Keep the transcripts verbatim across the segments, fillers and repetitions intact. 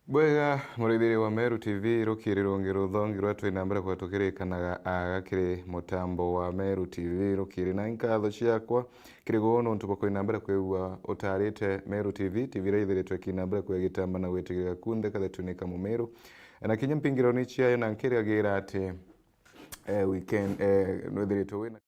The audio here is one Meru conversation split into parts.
Bwega, muraithiria wa Meru T V, rukiri rungi ruthongi rwa twi na mbere kwa tukirikanaga aga kiri mutambo wa Meru T V rukiri, na nkatho ciakwa kiri guu nontu bwa kwi na mbere kwigua utarite Meru T V, T V iria ithiritwe ki na mbere kwigitamba na gwitigirika kunthe kathetuni ka Mumiru, na kinya mpingironi ciayo, na nkirigagira ati, eh, weekend, eh, nwithiritwe wina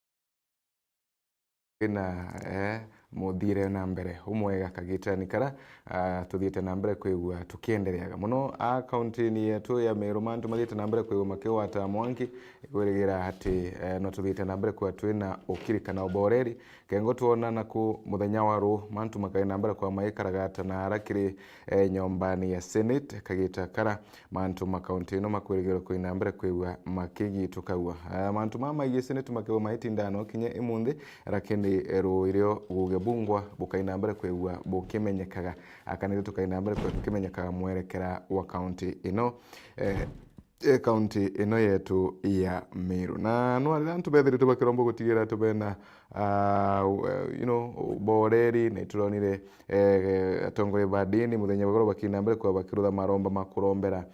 wina, eh, muthire na mbere umwega kagitani kara, ah, tuthiite na mbere kwigua tukiendereaga muno a kaunti-ini yetu ya Meru. Mantu mathiite na mbere kwigua makigwata mwanki, kwirigira ati, eh, no tuthiite na mbere kwigua twina ukirikana uboreri. Kengo twonana ku muthenya wa ruu, mantu makai na mbere kwa magikaragata na ara kiri, eh, nyombani ya Senate kagita kara. Mantu ma kaunti ino makwirigirwa kwi na mbere kwigua makigitukagua. Ah, mantu mama maigii Senate makigua maitindaa no kinya imunthi, lakini, eh, ruu irio guge bungwa bukai na mbere kwigua bukimenyekaga, akanirio tukai na mbere kwigua tukimenyekaga mwerekera wa kaunti ino, eh, eh, kaunti ino yetu ya Meru. Na no arira antu bethiritwe bakiromba gutigira ati bena, ah, u-, eh, you know, boreri, na ituronire, eh, atongoria ba dini muthenya wa igoro bakina mbere kwa bakirutha maromba ma kurombera,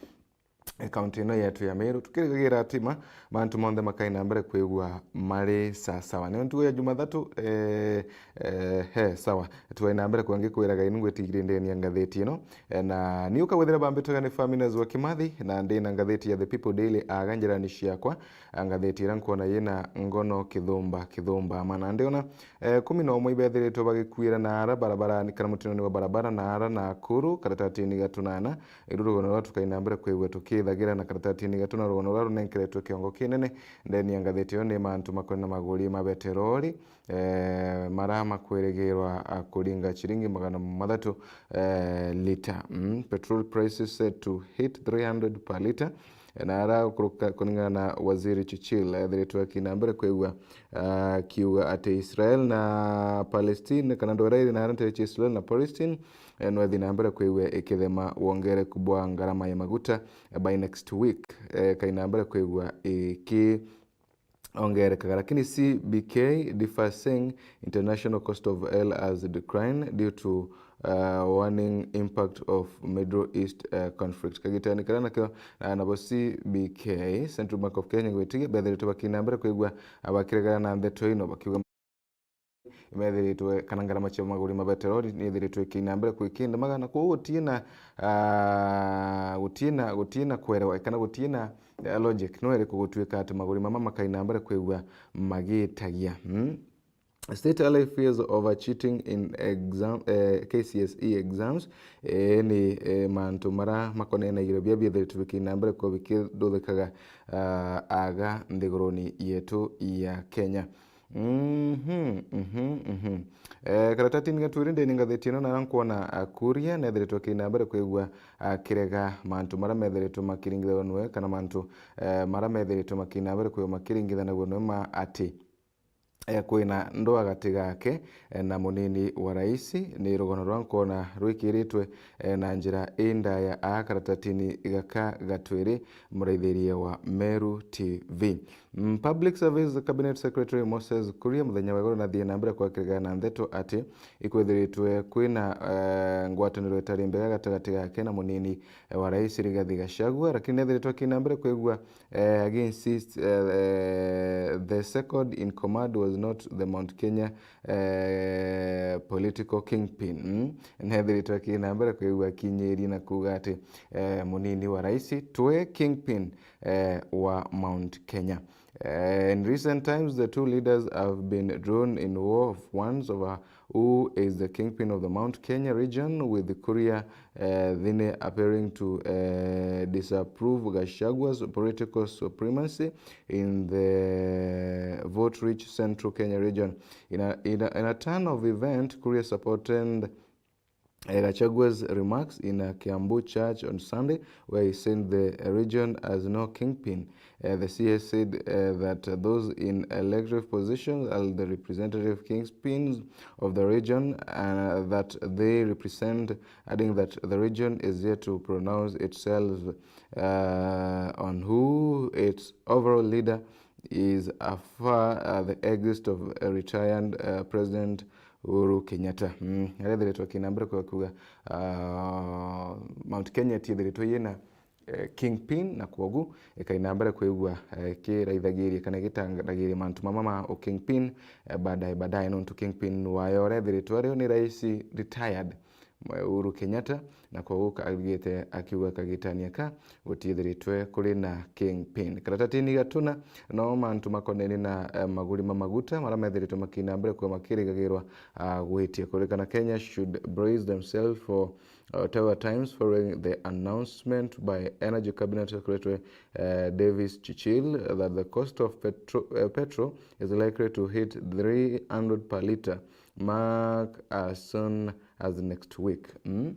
eh, kaunti ino yetu ya Meru. Tukirigagira ati ma, mantu monthe makai na mbere kwigua mari sasawa. Ni ntugu ya Jumathatu, eh, eh, he, sawa. Tukai na mbere kwa ngikwiraga ini ngwitigire ndeni ya ngatheti ino. Eh, na ni ukagwithira bambitwe ni Faminas wa Kimathi, na ndi na ngatheti ya The People Daily aga njirani ciakwa, a ngatheti ira nkwona yina Ngono Kithumba, Kithumba ama. Na ndiona, eh, kumi na umwe ibethiritwe bagikuira na ara barabara, ni kana mutinoni wa barabara na ara Nakuru, karatatini ga tunana, iru rugono rwa tukai na mbere kwigua tukithagira na karatatini ga tuna rugono rwa runenkeretwe kiongo kinene ndeni ya ngatheti iyo ni mantu makwena maguri ma beterori, eh, mara makwirigirwa, ah, kuringa ciringi magana mathatu, eh, lita. Mm, petrol prices set to hit three hundred per liter. Eh, na ara kuruka kuringana na Waziri Chichil, ethiritwe akina mbere kwigua, ah, akiuga ati Israel na Palestine, kana ndwera iri na ara ntere cia Israel na Palestine, eh, no ithi na mbere kwigua ikithema wongereku bwa ngarama ya maguta, eh, by next week. Eh, kai na mbere kwigua iki ongerekaga, lakini C B K differs, saying international cost of oil has declined due to, uh, warning impact of Middle East, uh, conflict. Kagitani karia nakio, uh, nabo C B K, Central Bank of Kenya, gwitigia bethiritwe bakina mbere kwigua abakiregana na ndeto ino, bakiuga imethiritwe, kana ngarama cia maguri ma beterori niithiritwe ikina mbere kwikindamaga, na kwou gutina, ah, gutina, gutina kwerewa, kana gutina, eh, logic no iriku gutuika ati maguri mama makaina mbere kwigua magitagia. Hmm? State allies fears over cheating in exam, eh, K C S E exams. Eh, ni, eh, mantu mara makonenagirwo bia biethiritwe bikina mbere kwa bikithuthikaga, ah, aga nthiguruni yetu ya Kenya. Mhm, mhm, mhm. Eh, karatatini ga twiri ndeni ngatheti ino nara nkwona, ah, Kuria nethiritwe kina mbere kwigua, ah, kirega mantu mara methiritwe makiringithagwa nwe, kana mantu, eh, mara methiritwe makina mbere kwigua makiringithanagua nwe ma ati, eh, kwina ndwa gati gake, eh, na munini wa raisi. Ni rugono rwa nkwona rwikiritwe, eh, na njira indaya a karatatini gaka ga twiri, muraithirie wa Meru T V. Mm, Public Service Cabinet Secretary Moses Kuria muthenya wa igoro nathie na mbere kwakirigana na ndeto ati ikwithiritwe kwina, eh, ngwataniro itari mbega gatagati gake na munini, eh, wa rais Rigathi Gachagua, lakini nethiritwe akina mbere kwigua, eh, against, eh, eh, the second in command was not the Mount Kenya, eh, political kingpin. Mm? Nethiritwe akina mbere kwigua akinyiri na kuga ati, eh, munini wa rais twe kingpin, eh, wa Mount Kenya. Eh, in recent times, the two leaders have been drawn in war of words over who is the kingpin of the Mount Kenya region, with Kuria, eh, Thini appearing to, eh, disapprove Gachagua's political supremacy in the vote-rich Central Kenya region. In a, in a, in a turn of event, Kuria supported, eh, Gachagua's remarks in a Kiambu church on Sunday, where he said the region has no kingpin. Uh, the C A said, uh, that those in elective positions are the representative kingpins of the region, and that they represent, adding that the region is yet to pronounce itself, uh, on who its overall leader is, afar, uh, the exit of, uh, retired, uh, President Uhuru Kenyatta. Mm, arethiritwe akina mbere kwa kuuga, ah, Mount Kenya itiithiritwe yina, eh, kingpin, na kwogu ikaina mbere kwigua, eh, kiraithagiria kana gitangagiria mantu mama ma u kingpin, eh, baadaye, baadaye, nontu kingpin wayo arethiritwe ario ni rais retired, Uhuru Kenyatta, na kwogu ka-, augite akiuga kagitania ka gutiithiritwe kuri na kingpin. Karatatini gatuna no mantu makonene na, eh, maguri ma maguta mara methiritwe makina mbere kwa makirigagirwa, ah, gwitia. Kuririkana Kenya should brace themselves for, uh, tougher times following the announcement by Energy Cabinet Secretary, uh, Davis Chichil that the cost of petro-, uh, petrol is likely to hit three hundred per litre mark as soon as next week. Mm?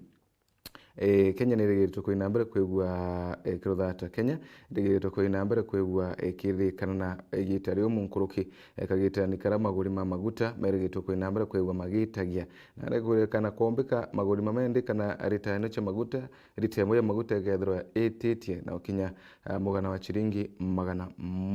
Eh, Kenya nirigitwe kuina mbere kwigua, eh, kiruthata. Kenya nirigitwe kuina mbere kwigua, eh, kirikana na igita riu munkuruki, eh, kagitani kara maguri ma maguta merigitwe kuina mbere kwigua magitagia. Na nirigitwe kana kwombika maguri mamendi kana rita ino cia maguta, rita imwe ya maguta ikethirwa ititie na ukinya, eh, mugana wa chiringi magana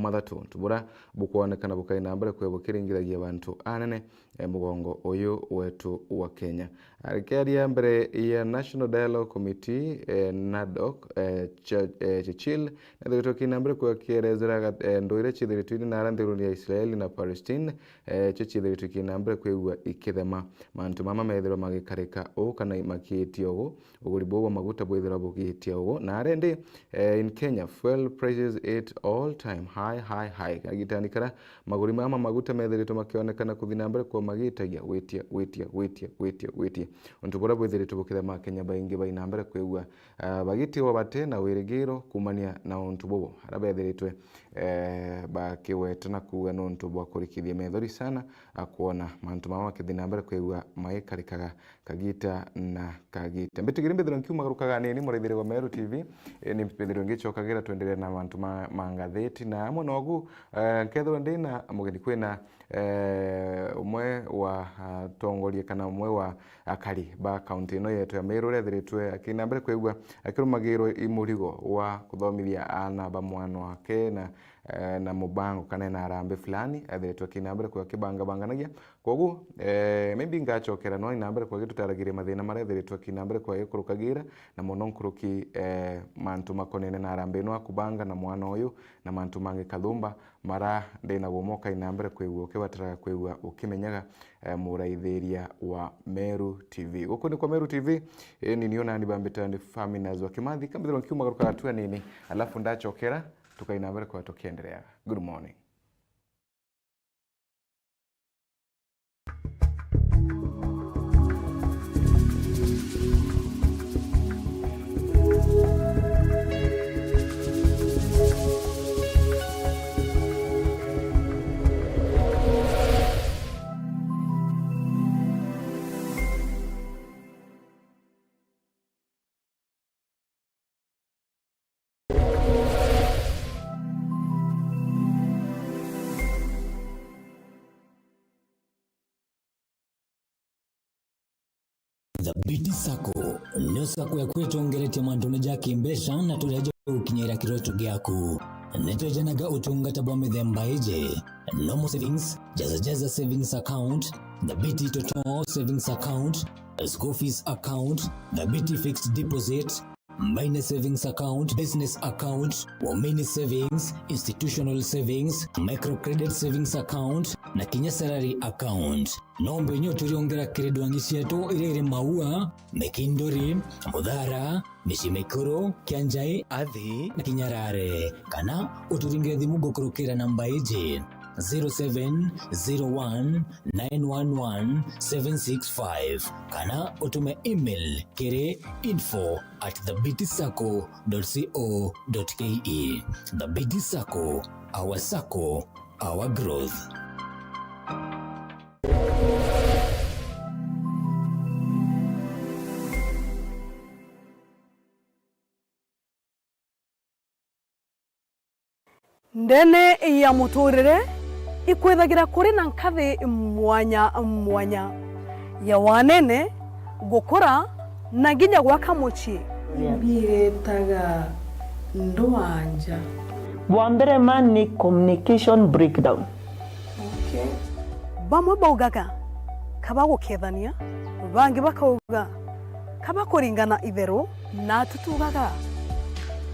mathatu. Untu bura bukwonekana bukaina mbere kwigua bukiringithagia bantu anene, eh, mugongo uyu wetu wa Kenya. Akiaria mbere ya National Dialogue Committee, eh, NADOC, eh, Ch-, eh, Churchill, nethiritwe kina mbere kwa kierezera gat-, eh, ndwire ciithiritwe iri nara nthigurune ya Israeli na Palestine, eh, cio ciithiritwe kina mbere kwigua ikithema. Mantu mama methirwa magikarika uu kana makiitia uu, uguri buu bwa maguta bwithirwa bugiitia uu. Na arendi, eh, in Kenya, fuel prices at all time high, high, high. Kagitani kara maguri mama maguta methiritwe makionekana kuthi na mbere kwa magitagia gwitia, gwitia, gwitia, gwitia, gwitia. Untu buria bwithiritwe bukithema Akenya baingi baina mbere kwigua, ah, bagitiwa bati na wirigiro kumania na untu bubu. Aria bethiritwe, eh, bakigweta na kuuga ni untu bwa kurikithia methori sana, a kwona mantu mama makithi na mbere kwigua magikarikaga kagita na kagita. Mbitigiri mbithirwe nkiumagarukaga nini muraithiri wa Meru T V, eh, ni mbithirwe ngicokagira twenderea na mantu ma, ma ngatheti na amwe nogu, eh, nkethirwa ndina mugeni kwina, eh, umwe wa atongoria kana umwe wa akari ba kaunti ino yetu ya Meru uria ethiritwe akina mbere kwigua akirumagirwa i murigo wa kuthomithia aana ba mwana wake na, eh, na mubango kana ena arambe fulani ethiritwe akina mbere kwigua akibangabanganagia. Kwogu, eh, maybe ngacokera no ina mbere kwigua agitutaragiria mathina maria ethiritwe akina mbere kwigua agikurukagira, na mono nkuruki, eh, mantu makonene na arambe ino akubanga na mwana uyu na mantu mangi kathumba. Mara ndina gumoka ina mbere kwigua ukibataraga kwigua ukimenyaga, eh, muraithiria wa Meru T V. Guku ni kwa Meru T V, eh, ni niu nani bambita ni Faminas wa Kimathi, kambithirwa nkiumagaruka gatua nini, alafu ndacokera, tukaina mbere kwa tukiendereaga. Good morning. Thabiti Sacco niyo sacco yaku itongeretie mantune ja kimbeca na turia ja gukinyira kiroto giaku. Nitwejanaga utungata bwa mithemba iji: normal savings, jaza jaza savings account, Thabiti Toto savings account, school fees account, Thabiti fixed deposit, Mbaine savings account, business account, Waumini savings, institutional savings, microcredit savings account, na kinya salary account. Nomba inya uturiongera kiri ndwangi cietu iria iri Maua, Mikinduri, Muthara, Micii Mikuru, Kianjai, Athi, na kinya Rare. Kana uturingire thimu gukurukira namba iji: zero seven zero one nine one one seven six five, kana utume email kiri info at thabiti sacco dot co dot ke. Thabiti Sacco, our sacco, our growth. Ndene ya muturire ikwithagira kuri na nkathi mwanya mwanya ya wanene, gukura, na nginya gwaka mucii. Mbietaga ndwanja. Bwa mbere ma ni communication breakdown. Okay. Bamwe baugaga, ka bagukethania, bangi bakauga, ka bakuringana itheru, na tutugaga,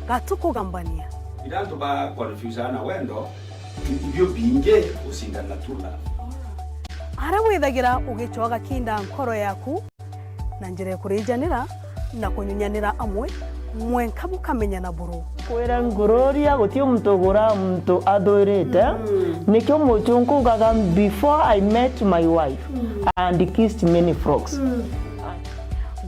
ga tukugambania. Ira antu ba confuse na wendo, ibio bingi ucindana na true love. Aria withagira ugicoaga kinda nkoro yaku, na njira ya kurijanira na kunyunyanira amwe, mwenka bukamenyana buru. Kwira ngururia, guti muntu ugura muntu athwirite. Mm. Nikio muchunku ugaga, "Before I met my wife, mm, I had kissed many frogs." Mm.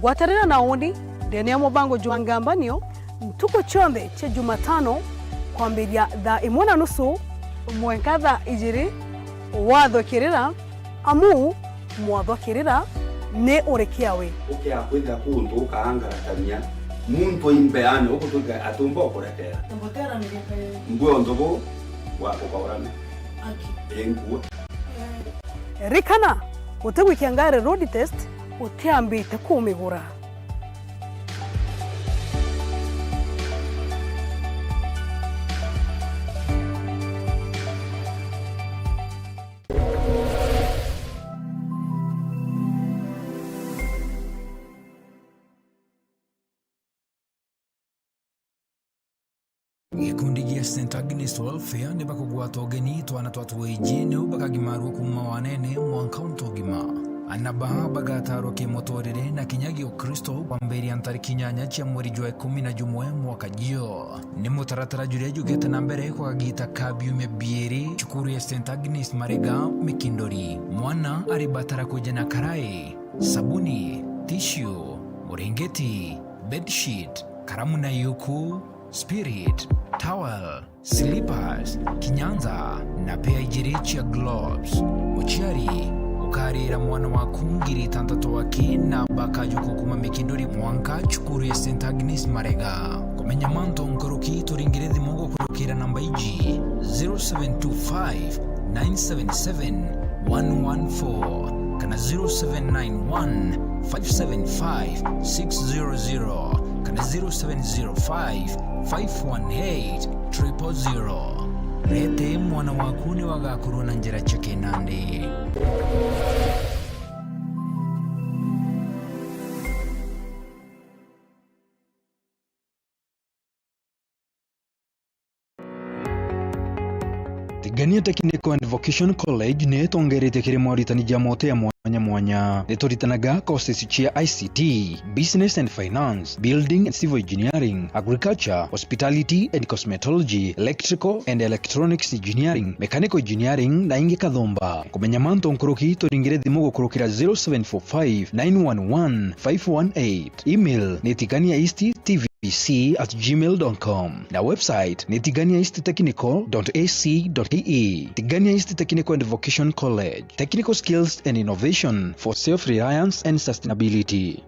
Gwatanira na uni ndene ya mubango jwa Ngambanio ntuku cionthe cia Jumatano kwambiria thaa imwe na nusu mwenka thaa ijiri, wathukirira amu mwathwa kirira ni urikia we. Ukia kwithira kuntu ukaangaratania muntu imbeane, ugutuika atumba ukurekera. Mbutera ni gikae. Ngwe untu bu bwa kukaurana. Aki. Ingwe. Rikana, utigwikia ngari road test utiambite kumigura. Gikundi gia Saint Agnes Welfare ni bakugwata ugeni twana twa twiji niu bakagimarua kuuma wanene mwanka untu ugima. Ana baa bagatarwa kimuturire na kinya giukristo kwambiria ntariki inyanya cia mweri jwa ikumi na jumwe mwaka jio. Ni mutaratara juria jugite na mbere kwa kagita ka biumia biiri cukuru ya Saint Agnes Marega Mikindori. Mwana aribatara kuja na karai, sabuni, tissue, muringiti, bedsheet, karamu na yuku, spirit, towel, slippers, kinyanza na pea ijiri cia gloves. Muciari ukarira mwana waku ngiri itantatu aki na bakajuka kuma Mikindori mwanka cukuru ya Saint Agnes Marega. Kumenya mantu nkuruki, turingire thimu gukurukira namba iji: zero seven two five, nine seven seven, one one four kana zero seven nine one, five seven five, six zero zero kana zero seven zero five, five one eight, triple zero. Rete mwana waku ni wagakorwo na njira cia kinandi. Tigania Technical and Vocation College ni itongeretie kiri moritani ja mote ya mwanya mwanya. Ni turitanaga courses cia I C T, Business and Finance, Building and Civil Engineering, Agriculture, Hospitality and Cosmetology, Electrical and Electronics Engineering, Mechanical Engineering na ingi kathumba. Kumenya mantu nkuruki, turingire thimu gukurukira zero seven four five, nine one one, five one eight. Email ni tigania east T V C at gmail dot com na website ni tigania east technical dot A C dot K E. Tigania East Technical and Vocation College, technical skills and innovation for self-reliance and sustainability.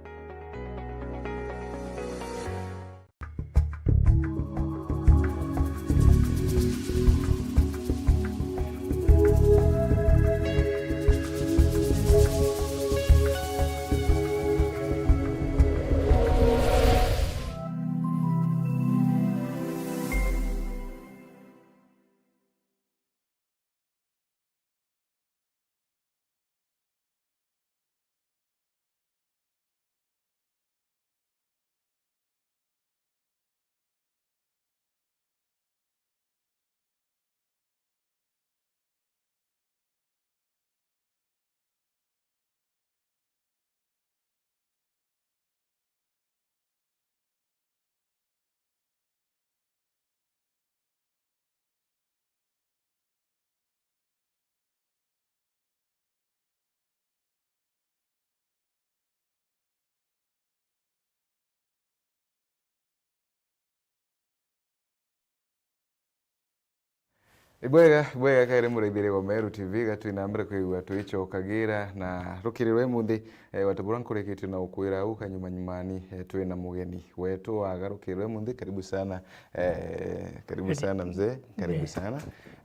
Ibwega, ibwega kairi muraithiria wa Meru T V, ga twi na mbere kwigua twicokagira na rukiri rwa imunthi, eh, watu bura nkurikitio na ukwira au kanyuma nyumani, eh, twi na mugeni wetu wa ga rukiri rwa imunthi. Karibu sana, eh, karibu sana mzee, karibu sana.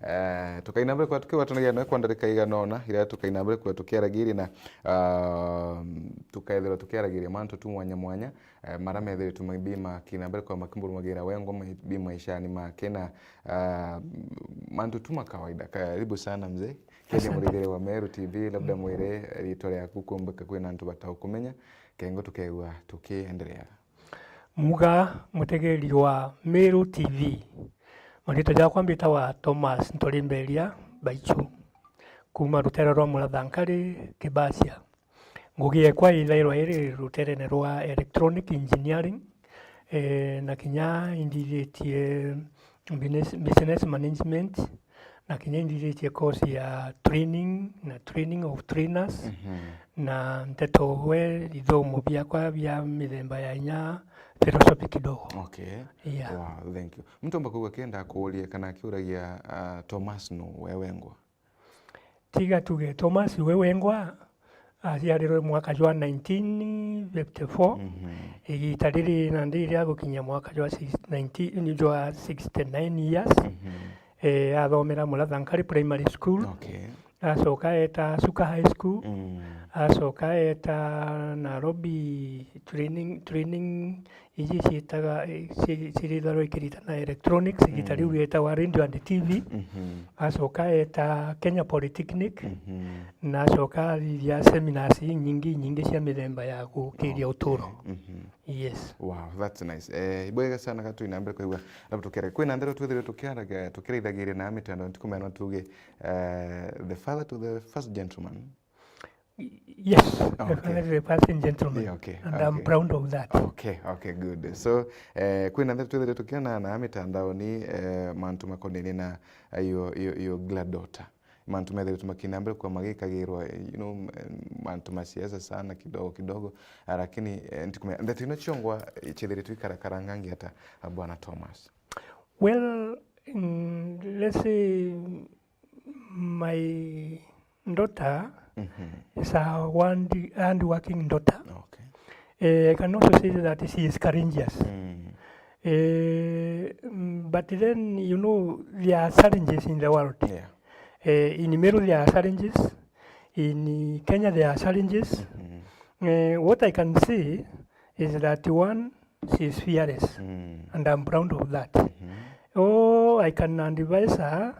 Eh, tukaina mbere kwa tukiwa tunagia nawe kwa ndarika igana ona, ira tukaina mbere kwa tukiaragiria na, ah, tukaethirwa tukiaragiria mantu tu mwanya mwanya. eh, mara methiritwe mabi makina mbere kwa makimburumagira wengwa mai-, bi maishani make na, ah, mantu tu ma kawaida. Karibu sana mzee. Kende Asante. Murithiria wa Meru T V, labda mwire ritwa riaku kumbika kwina antu bataukumenya, kengo tukegua tukiendelea. Muga mutegeri wa Meru T V. Maritwa jakwa mbitawa Thomas Ntorimberia Baichu, kuma rutere rwa Murathankari, Kibasia. Ngugi yekwa ithairwa iri ruterene rwa electronic engineering, eh, na kinya indithitie business, business management, na kinya indithitie course ya training na training of trainers, Mhm. na nteto we ithomo biakwa bia mithemba ya inya philosophy kidogo. Okay. Yeah. Wow, thank you. Muntu omba kuuga kenda akuurie kana akiuragia, ah, Thomas nu we wengwa? Tiga tuge Thomas we wengwa aciarirwe mwaka jwa nineteen fifty-four, Mhm. igita riri nandi ria gukinyia mwaka jwa six-, nineteen, jwa sixty-nine years. Mhm. Eh, athomera Murathankari Primary School. Okay. Acoka eta Chuka High School. Mm. Acoka eta Nairobi Training, Training iji ciitaga, ci-, ciritharwa ikiritana electronics, igita riu Mm. Yetagwa Radio and T V. Mhm. Acoka eta Kenya Polytechnic, Mhm. na acoka athithia seminars inyingi, inyingi cia mithemba ya gukiria Okay. uturo. Mhm. Yes. Wow, that's nice. Eh, ibwega sana ka twina mbere kwigua. Rabu tukere. Kwina ndeto twithirwe tukiaraga, tukiraithagiria na mitandao, ntikumenya no tuge, eh, the father to the first gentleman. Y-, yes, Okay. definitely the first gentleman. Yeah, okay, And I'm okay. proud of that. Okay, okay, good. So, eh, kwina ndeto twithirwe tukiona na mitandaoni, eh, mantu makonainie na, eh, your, your, your granddaughter. Mantu methiritwe makina mbere kwa magikagirwa, eh, you know, m-, mantu ma siasa sana kidogo kidogo, ah, lakini, eh, ntikumenya, ndeto ino ciongwa, eh, ciithiritwe ikarakara ngangi ata, ah, Bwana Thomas? Well, mm, let's say my daughter Mhm. is a one di-, hard-working daughter. Okay. Eh, I can also say that she is courageous. Mm. Eh, mm, but then, you know, there are challenges in the world. Yeah. Eh, in Meru, there are challenges. In Kenya, there are challenges. Mhm. Eh, what I can say is that, one, she is fearless, Mm. and I'm proud of that. Mhm. All I can advise her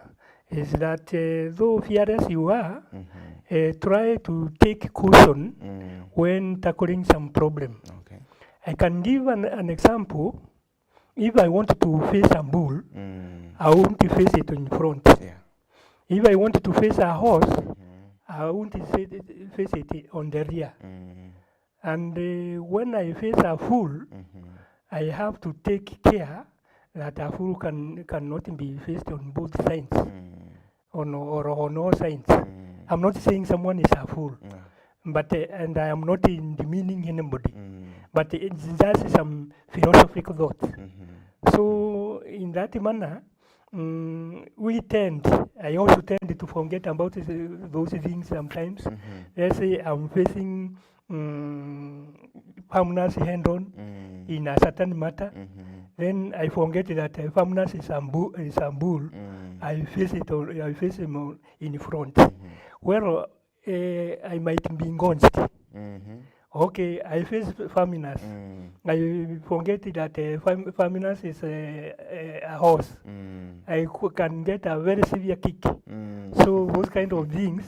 is that, eh, though fearless you are, Mhm. eh, try to take caution Mm. when tackling some problem. Okay. I can give an, an example. If I want to face a bull, Mm. I won't face it in front. Yeah. If I want to face a horse, Mhm. I won't say, face it on the rear. Mm. And, uh, when I face a fool, Mhm. I have to take care that a fool can, cannot be faced on both sides. Mm. On, or on all sides. Mm. I'm not saying someone is a fool, No. but, uh, and I am not in demeaning anybody. Mm. But it's just some philosophical thought. Mhm. So, in that manner, mm, we tend, I also tend to forget about th-, those things sometimes. Mhm. Let's say I'm facing, mm, firmness head on Mm. in a certain matter, Mhm. then I forget that, uh, firmness is a bu-, is a bull. Mm. I face it all, I face him all in front. Mhm. Well, eh, I might be engaged. Mhm. Okay, I face f-, firmness. Mm. I forget that, eh, fam-, firmness is, eh, eh, a horse. Mm. I cou-, can get a very severe kick. Mm. So those kind of things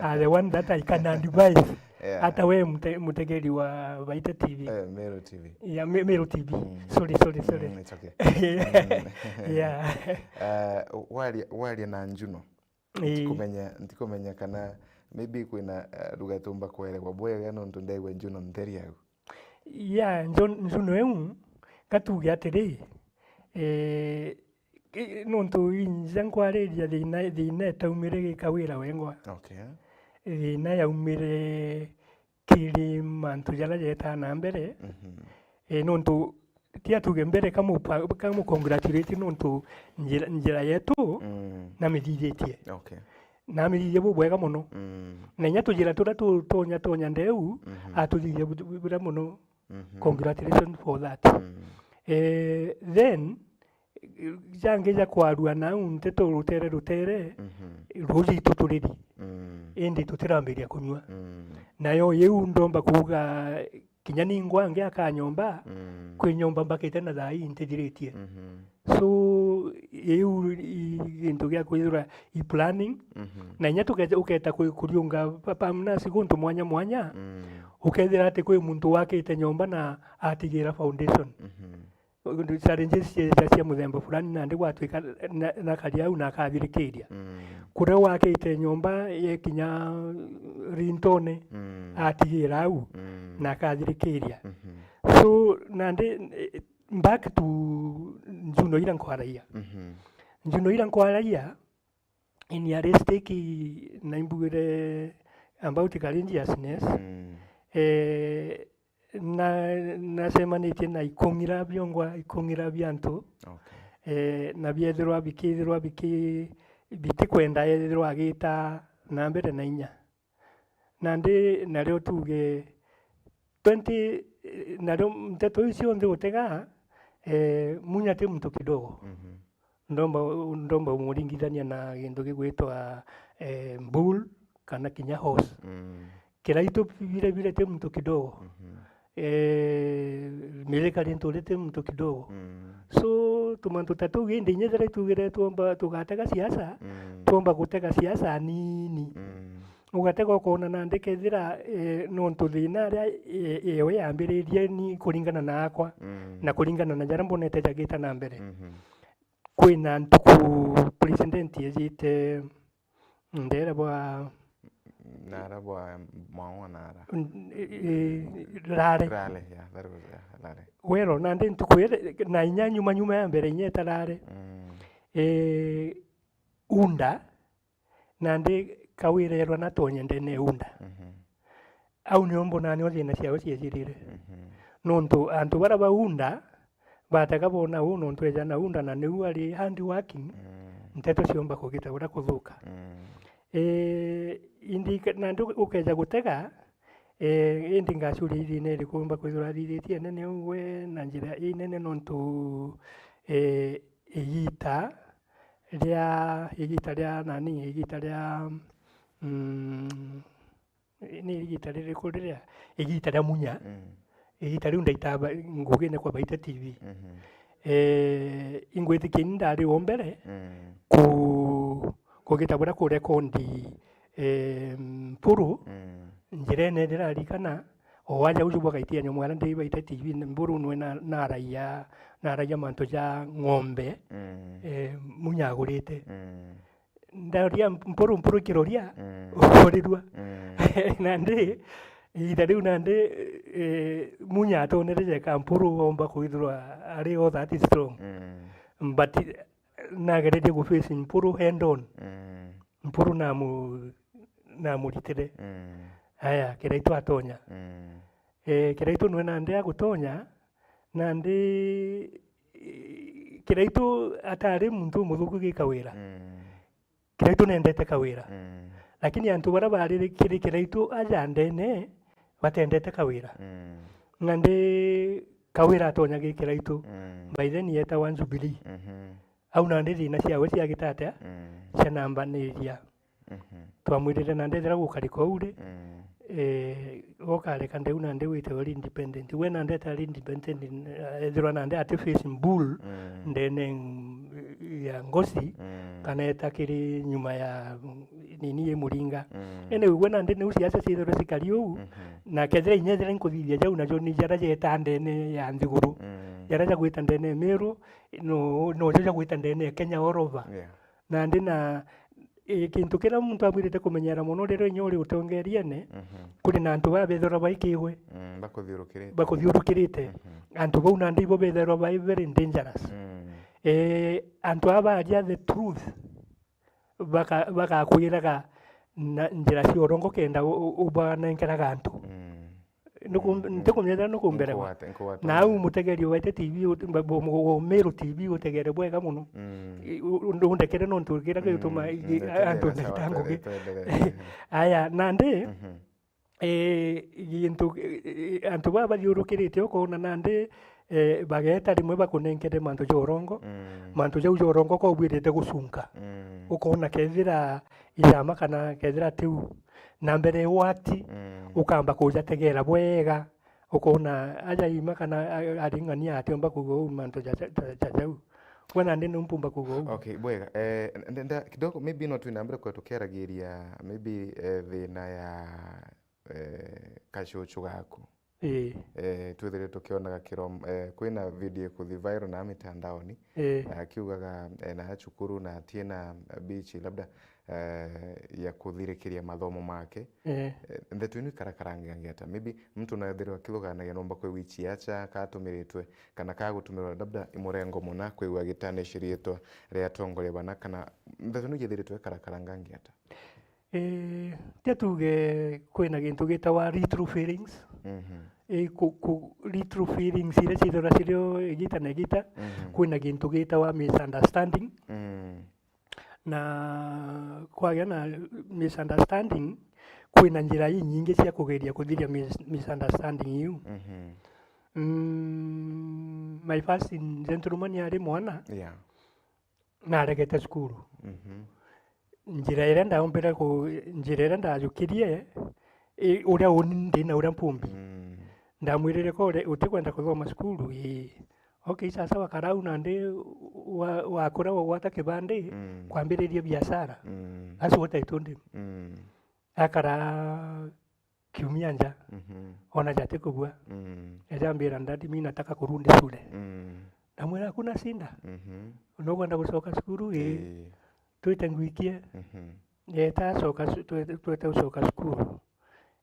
are the one that I can advise. Yeah. Hata we mute-, mutegeri wa Baita T V. Eh, Meru T V. Yeah, Me-, Meru T V. Mm. Sorry, sorry, sorry. Mm, it's okay. Mm. Yeah. Eh, waria, waria na Njuno. Ii. Ntikumenya, ntikumenya kana maybe kwina, eh, lugha tumba kwerewa bwega nontu ndegwa Njuno ntheri au. Ya, Nju-, Njuno eu, ngatuge atiri, eh, i-, nontu inja nkwariria thina, thina itaumire gikawira wengwa. Okay. Thina yaumire kiri mantu jaria jetaa na mbere, Mhm. eh, nontu tia tuge mbere kamu-, kamu congratulate nontu njira, njira yetu Mm. namithithitie. Okay. Namithithie bubwega mono. Mm. Na inya tujira turia tu-, tunya, tunya ndeu, Mhm. atuthithia bu-, bu-, buria mono. Mhm. Congratulations for that. Mm. Eh, then, jangi ja kwarua nau nteto rutere rutere, Mhm. ruuji itu turiri. Mm. Indi tutirambiria kunyua. Mm. Nayo iu ndomba kuuga kinya ningwa ngiaka nyomba, Mm. kwi nyomba mbakite na thaa ii ntithiritie. Mhm. So, iu i gintu gia kwithirwa i planning. Mhm. Na inya tukeja-, uketa kwi-, kuriunga pa-, pamnasi guntu mwanya mwanya, Mm. ukethira ati kwi muntu wakite nyomba na atigira foundation. Mhm. Challenges cia, cia, cia muthemba fulani, nandi gwatwika na, na kari au na akathirikiria. Mm. Kuria wakite nyomba yekinya rintone, Mm. atigira au Mm. na akathirikiria. Mhm. So, nandi, eh, back to njuno ira nkwaragia. Mhm. Njuno ira nkwaragia, in a realistic, na imbugire about courageousness, Mm. eh, na, nacemanitie na ikung'ira biongwa, ikung'ira bia antu, Okay. eh, na biethirwa bikithirwa biki-, bitikwenda ethirwa agita na mbere na inya. Nandi nario tuge twenty, eh, nario nteto iu cionthe utega, eh, Munya ti muntu kidogo. Mhm. Ndomba, ndomba umuringithania na gintu gigwitwa, eh, bull kana kinya horse. Mm. Kiraitu bire bire ti muntu kidogo. Mhm. Eh, Mithika Linturi ti muntu kidogo. Mm. So, tumantu ta tuu, indi inya ethira itugire twomba tugatega siasa, Mm. twomba gutega siasa nini. Mm. Ugatega ukoona nandi kethira, eh, nontu thina aria, eh, ewe yambiririe ni kuringana na akwa, Mm. na kuringana na jaria mbonete jagita na mbere. Mhm. Kwina ntuku president ejite ndere bwa Nara bwa Mwawa nara. N-, i-, i-, Rare. Rale, yeah, that was, yeah, Rale. Wero, nandi ntuku iri, na inya nyuma nyuma ya mbere, inya itarare. Mm. Eh, Unda, nandi Kawira erwa natonye ndene ya Unda. Mhm. Au nio mbonaa nio thina ciao ciejirire. Mhm. Nontu antu baria baunda, batega bona uu nontu eja na unda na niu ari hard working, Mm. nteto ciomba kugita uria kuthuka. Mm. Eh, indi ka-, nandi ukeja gutega, eh, indi ngacuria ithina iriku umba kwithirwa athithitie nene ungwe na njira inene nontu, eh, igita ria, igita ria nani, igita ria, mm, ni igita ririku riria, igita ria Munya, Mm. igita riu ndaita ba-, ngugine kwa Baite T V. Mhm. Eh, ingwitikia ni ndari o mbere Mm. ku-, kugita buria kurekondi, eh, Mpuru, Mm. njirene ndirarikana, o aja uju bwagaitia nyomwara ndi Baite T V, Mpuru nwe na, naraia, naraia mantu ja ng'ombe, Mm. eh, Munya agurite. Mm. Ndaria Mpuru, Mpuru ikiroria, Mm. ukorirua. Mm. Nandi, ihinda riu nandi, eh, Munya atonere jeka Mpuru omba kwithirwa ari all that strong. Mm. But, eh, nagererie gu face Mpuru head on. Mm. Mpuru namu-, namuritire. Mm. Aya, Kiraitu atonya. Mm. Eh, Kiraitu nwe nandi agutonya, nandi, eh, Kiraitu atari muntu umuthuku gi Kawira. Mm. Kiraitu nendete Kawira. Mm. Lakini antu baria bari kiri Kiraitu aja ndene, batendete Kawira. Mm. Nandi Kawira atonya gi Kiraitu. Mm. By then yetawa Jubilee. Mhm. Au nandi thina ciawe ciagita atia? Mm. Cianambaniria. Mhm. Twamwirire nandi ethira gukarika uu ri, Mm. eh, ukareka ndeu nandi wite uri independent. We nandi etari independent, eh, ethirwa nandi ati facing bull Mm. ndene ng-, ya ngosi, Mm. kana etakiri nyuma ya, mm, nini i muringa. Mm. Anyway, we nandi niu ciaca ciithirwe cikari uu, Mhm. na kethira inya ethira nkuthithia jau najo ni jaria jeta ndene ya nthiguru. Mm. Jaria jagwita ndene ya Meru, no, nojo jagwita ndene ya Kenya all over. Yeah. Nandi na, eh, gintu kiria muntu abwirite kumenyera mono riria inya uri utongeriene, Mhm. kuri na antu baa bethirwa baikigwe, Mm, bakuthiurukirite. bakuthiurukirite. Mhm. Antu bau nandi ibo bethirwa bai very dangerous. Mm. Eh, antu aa baria the truth, baka-, bagakwiraga na njira cia urongo kenda u-, u-, ubanenkeraga antu. Mm. Nuku-, Mm. ntikumenya nukumbere ba. Nkuwate, nkuwate. Na au mutegeri wa Ite T V, ut-, mba-, bo-, mo-, wo Meru T V utegere bwega muno. Mm. I-, u-, u-, undekere nontu kira Mm, gituma mm, i-, ndetegere antu sawa, ndaita ngugi. Twe-, twendelee. Aya, nandi, Mhm. eh, gintu, eh, antu baa bathiurukirite ukoona nandi, eh, bageta rimwe bakunenkere mantu ja urongo. Mm. Mantu jau ja urongo ko ubwirite gucunka. Mm. Ukoona kethira ijama kana kethira tiu na mbere wati, Mm. ukamba kujategera bwega, Ukoona aja ima kana a-, ari ng'ania atiumba kuuga uu mantu ja, ja, ja, ja jau. Gwe nandi ni mpumba kuuga uu. Okay, bwega. Eh, ndenda kidogo, maybe no twina mbere kwa tukiaragiria maybe, eh, thina ya, eh, kacucu gaku. Ii. Eh, twithire tukionaga kirom-, eh, kwina video ikuthi viral na mitandaoni, Ii. akiugaga, eh, na cukuru na atiena beach labda, eh, ya kuthirikiria mathomo make. Ii. Eh, ndeto ino ikarakarangange ata? Maybe mtu naethirwa akithuganagia nomba kwigua ichiacha, katumiritwe, kana kagutumirwa labda i murengo muna, kwigua agitaniciria ritwa ria atongoria bana, kana ndeto ino ijithiritwe ikarakarangange ata? Ii, tia tuge kwina gintu gitawa retro feelings. Mhm. Ii, ku, ku, retro feelings iria ciithirwa cirio igita na igita, Mhm. kwina gintu gitawa misunderstanding. Mm. Na kwagia na misunderstanding, kwina njira inyingi cia kugeria kuthiria mis-, misunderstanding iu. Mhm. Mm, my first gentleman ari mwana, Yeah. naregete cukuru. Mhm. Njira iria ndaombire ku-, njira iria ndajukirie, i, uria uni ndi na uria mpumbi. Mm. Ndamwirire, "Ko ure-, utikwenda kuthoma cukuru?" Ii. Okay, sawa sawa, kara au nandi wa-, wakura wagwata kibandi, Mm. kwambiririe biashara. Mm. That's what I told him. Mm. Akara kiumia nja, Mhm. ona ja atikubua. Mm. Eja ambira, "Daddy, mi nataka kurudi shule." Mm. Ndamwira, "Hakuna shida. Mhm. Nukwenda gucoka cukuru? Ii. Ii. Twite ngwikie." Mhm. Eeta acoka cu-, twete, twete gucoka cukuru.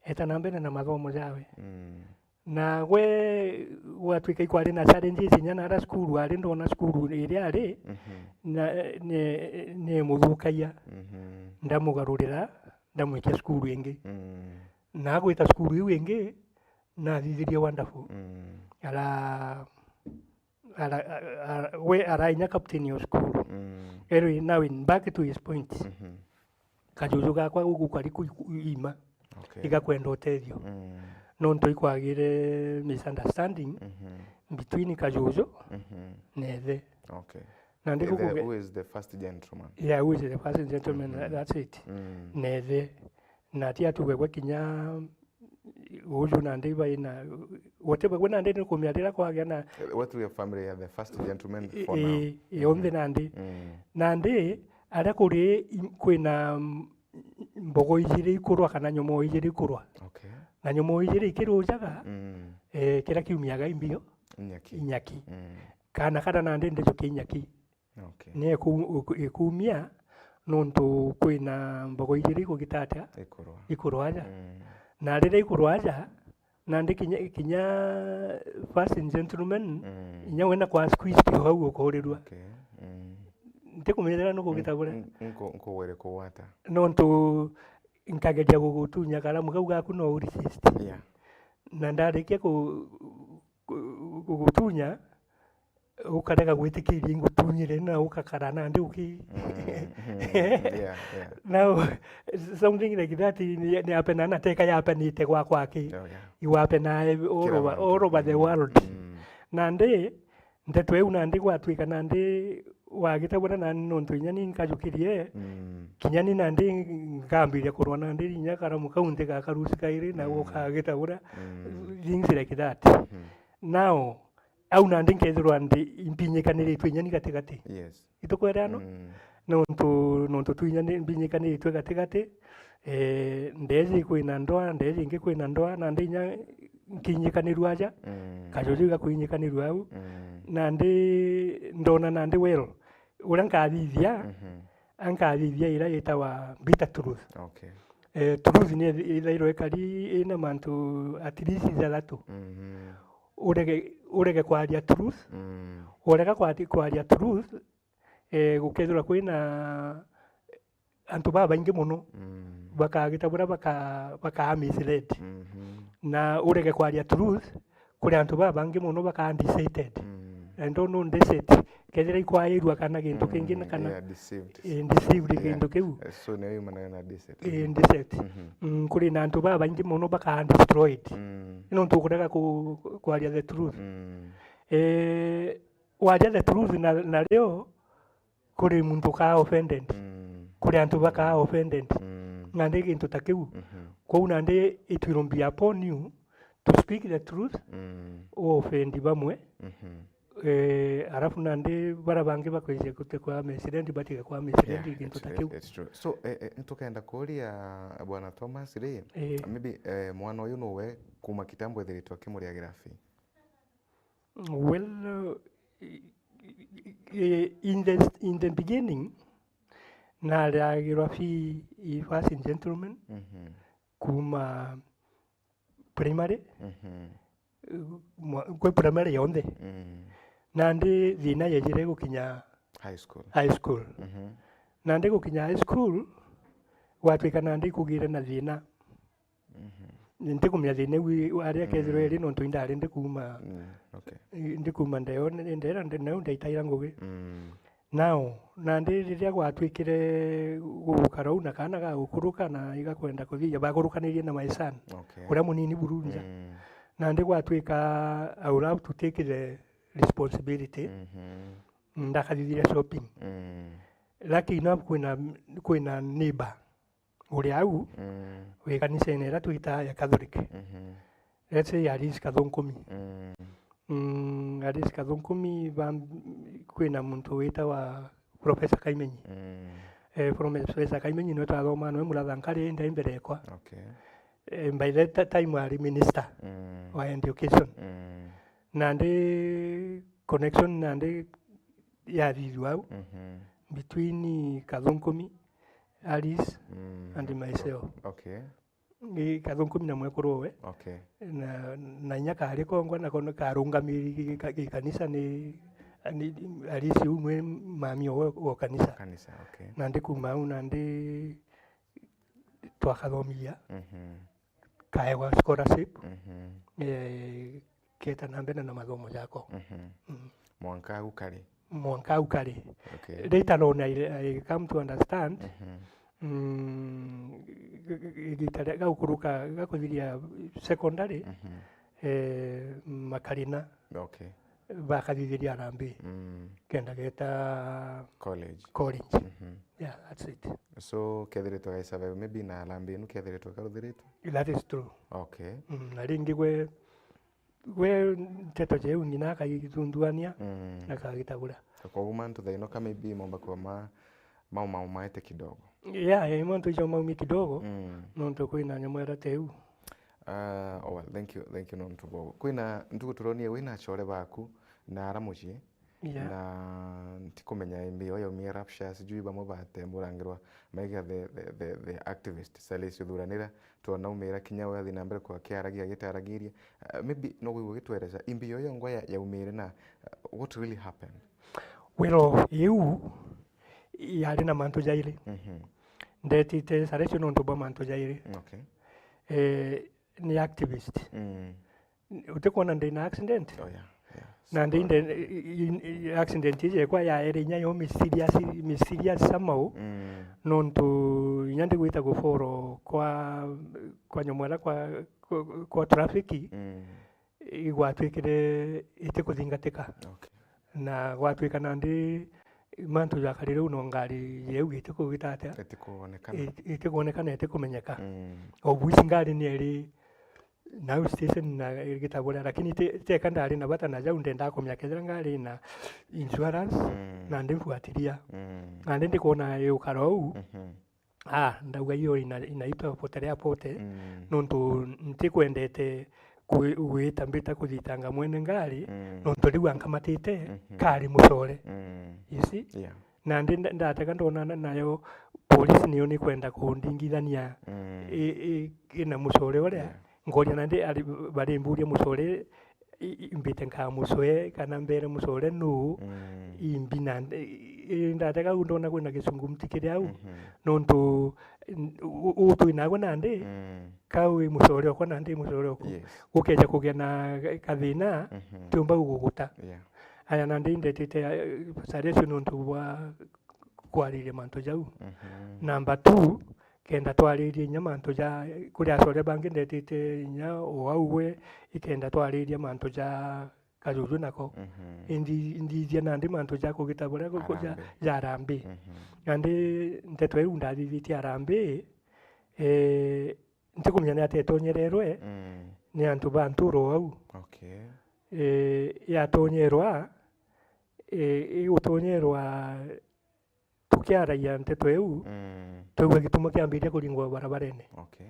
Eeta na mbere na mathomo jawe. Mm. Na gwe gwatwika ikwari na challenges inya nara cukuru ari, ndona cukuru iria ari, Mhm. na, ni, ni muthukagia. Mhm. Ndamugarurira, ndamwikia cukuru ingi. Mm. Na agwita cukuru iu ingi, nathithirie wonderful. Mm. Ara, ara, ara, we arainya captain ya cukuru. Mm. Anyway, now in back to his point. Mhm. Kajuju gakwa guku kari ku, ku, ima. Okay. Igakwenda utethio. Mm. Nontu ikwagire misunderstanding Mhm. between kajuju Mhm. na ithe. Okay. Na ndi Ithe, gukuge- who is the first gentleman? Yeah, who is the first gentleman, Mhm. that's it. Mm. Na ithe. Na ti atuge gwe kinya uju nandi baina, whatever, gwe nandi ni kumiarira kwagia na Eh, what we have family are the first gentleman i-, for now. i-, i-, yonthe Mhm. nandi. Mm. Nandi, aria kuri i-, kwina, mm, mbogo ijiri ikurwa kana nyomoo ijiri ikurwa. Okay. Na nyomoo ijiri ikirujaga, Mm. eh, kiria kiumiaga imbio, Inyaki. inyaki. Mm. Kana kana nandi ndijukia inyaki. Okay. Ni iku-, iku-, ikumia nontu kwina mbogo ijiri ikugita atia? Ikurwa. Ikurwa aja. Mm. Na riria ikurwa aja, nandi kinya, kinya first gentleman, Mm. inya wena kwa squeeze ti hau ukurirua. Okay. Mm. Ntikumithira nukugita buria. Mm, mm, nku-, nkugwire kugwata. Nontu nkageria gugutunya karamu kau gaku no u resist. Yeah. Na ndarikia ku-, ku-, gugutunya, ukarega gwitikiria ingutunyire na ukakara nandi uki- Mm, mm, yeah, yeah. Now, something like that ni, ni happen na teka ya happen ite gwakwa ki. Oh, yeah. Iwa happen na all Kila over, mantu. All over the Mm, world. Mm. Nandi, ndeto iu nandi gwatwika nandi wagita buria nani nontu inya ni nkajukirie, Mm. kinya ni nandi nkambiria kurwa nandi inya karamu kau ntigakarusi kairi na Mm. ukagita buria. Mm. Things like that. Mm. Now, au nandi nkethirwa ndi impinyikaniritwe inya ni gatigati. Yes. Itukwere ano? Mm. Nontu, nontu tu inya ni mbinyikaniritwe gatigati, eh, ndeji kwina ndoa, ndeji ingi kwina ndoa, nandi inya nkinyikanirua aja, Mm. kajuju gakwinyikanirua au. Mm. Nandi ndona nandi well, uria nkathithia, Mhm. ankathithia ira yitawa bitter truth. Okay. Eh, truth ni ithairwa ikari ina mantu at least jathatu. Mhm. Urege, urege kwaria truth. Mm. Urega kwati-, kwaria truth, eh, gukethirwa kwina antu babaingi mono Mm. bakagita buria baka-, bakaa mislead. Mhm. Na urege kwaria truth, kuri antu babangi mono bakaa decepted. Mm. And don't know deceit, kethira ikwairua kana gintu Mm, kingi na kana yeah, deceived. Eh, deceived Yeah. kintu kiu. Eh, so nio yumanaga na deceit. Eh, Mhm. Deceit. Mhm. Mm, kuri na antu babaingi mono bakaa destroyed. Mm. Nontu ukurega ku-, kwaria the truth. Mm. Eh, waria the truth na, na rio kuri muntu ukaa offended. Mm. Kuri antu bakaa offended. Mm. Nandi gintu ta kiu. Mhm. Kwou nandi it will be upon you to speak the truth, Mm. u offend bamwe, Mhm. eh, arafu nandi bara bangi bakwija gutekwa mislead, batige kwa mislead, Yeah, gintu it's, ta kiu. It's true. So, eh, eh, tukenda kuria Bwana Thomas ri, Eh. maybe, eh, mwana uyu nuwe kuma kitambo ethiritwe akimuriagira fee? Well, uh, i-, i-, i-, in the, in the beginning, nariagirwa fee i first gentleman Mhm. kuma primary, Mhm. uh, mwa-, kwi primary yonthe. Mm. Nandi thina yejire gukinya High school. High school. Mhm. Nandi gukinya high school, gwatwika nandi kugire na thina. Mhm. Ntikumenya thina iu aria kethirwa Mm. iri, nontu indari ndikuuma, Mm, okay. i-, ndikuuma ndeo, ndera, nde-, nau ndaitaira ngugi. Mm. Now, nandi riria gwatwikire gukara uu na kaana ga gukuruka na igakwenda kuthithia, bagurukanirie na my son, Okay. uria munini buru nja. Mm. Nandi gwatwika I will have to take the responsibility, Mhm. ndakathithia shopping. Mm. Lucky enough kwina, kwina neighbor uri au, Mm. wi kanisene iria twitaa ya Catholic. Mhm. Let's say Alice Kathunkumi. Mm. Mm, Alice Kathunkumi, ba-, kwina muntu witawa Professor Kaimenyi. Mm. Eh, Professor Kaimenyi niwe twathomaa nawe Muratha Nkari, indi ai mbere ekwa. Okay. Eh, by that ti-, time ari minister Mm. wa education. Mm. Nandi connection nandi yathithua au Mhm. between Kathunkumi, Alice Mm. and myself. Okay. Ni Kathunkumi na mwekuru we. Okay. Na, na inya kari kongwa nako ni karungamiri gi-, gi-, gi-, kanisa ni, ni Alice umwe mami o, o kanisa. Kanisa, okay. Nandi kuma au nandi twakathomithia. Mhm. Kaegwa scholarship. Mhm. Eh, keta na mbere na mathomo jako. Mhm. Mm. Mwanka au kari? Mwanka au kari. Okay. Later on, I, I come to understand, Mhm. mm, igita ria gagukuruka gakuthiria secondary, Mhm. eh, Makarina. Okay. Bakathithiria Harambee. Mm. Kenda geta College. College. Mhm. Yeah, that's it. So, kethiritwe gaisabeu, maybe na Harambee inu kethiritwe karuthiritwe? That is true. Okay. Mm, na ringi gwe, gwe nteto jeu ng'ina akagithunduania, Mm. na akagitabura. Koguo mantu thaino ka maybe momba kuwa ma, mau, mau maete kidogo. Yeah, eh, mantu ijo maumi kidogo, Mm. nontu kwina nyamwera teu. Ah, oh well, thank you, thank you nontu bwa. Kwina ntuku turonie wina achore baku na ara mucii. Yeah. Na ntikumenya imbi yo yaumire Rapture, sijui bamwe batemburangirwa maiga the, the, the, the activist, Salesi Uthuranira, twanaumira kinya we athi na mbere kwa kiaragia agitaragiria. Uh, maybe no gwigua gitwereza imbi yo yongwa ya, yaumire na, uh, what really happened? Well, iu yari na mantu jairi. Mhm. Ndetite Salesi nontu bwa mantu jairi. Okay. Eh, ni activist. Mm. Utikwona ndina accident? Oh, yeah, yeah. Na ndi Sorry. inde, i-, i-, i-, accident iji ekwa yaere inya yo mysterious, mysterious somehow. Mm. Nontu inya ndigwita guforo kwa, kwa nyamwera kwa, kwa, kwa traffic, Mm. igwatwikire itikuthingatika. Okay. Na gwatwika nandi mantu jakarire u no ngari yeu itikugita atia? Itikuonekana. It-, itikuonekana, itikumenyeka. Mm. Of which ngari ni eri nau station na gitabura, lakini ti, teka ndari na bata na jau, ndendaa kumenya kethira ngari na insurance, Mm. na ndibuatiria. Mm. Na ndi ndikwona yukara uu, Mhm. ah, ndauga iyo ina, inaitwa potelea pote, Mm. nontu ntikwendete kwi-, gwita mbita kuthitanga mwene ngari, Mm. nontu riu ankamatite Mhm. kari mucore. Mm. You see? Yeah. Na ndi nda-, ndatega ndona na-, nayo polisi niyo nikwenda kundingithania Mm. i-, i-, ina mucore uria. Yeah. Ngoria nandi ari, barimburia mucore, i-, i-, mbite nkaa mucwe kana mbere mucore nuu, Mm. imbi na, i-, i-, ndatega u ndona kwina gisungumti kiri au, Mhm. nontu, n-, u-, u-, twinagwe nandi, Mm. kau i mucore okwa nandi i mucore okwa. Yes. Gukeja kugia na kathina, Mhm. tiumba guguta. Yeah. Aya, nandi indetite, eh, Salesi nontu bwa kwariria mantu jau. Mhm. Number two, kenda twaririe inya mantu ja, kuri acore bangi ndetite inya o au we, ikenda twariria mantu ja kajuju nako. Mhm. Indi, indithia nandi mantu ja kugita buria ku-, ku-, ja, Harambee. Ja Harambee. Mhm. Nandi nteto iu ndathithitie Harambee, eh, ntikumenya ni atia itonyererwe, Mm. ni antu ba nturo au. Okay. Eh, yatonyerwa, eh, igutonyerwa tukiaragia nteto iu, mm, twaigua gituma kiambiriria kuringwa barabarene. Okay.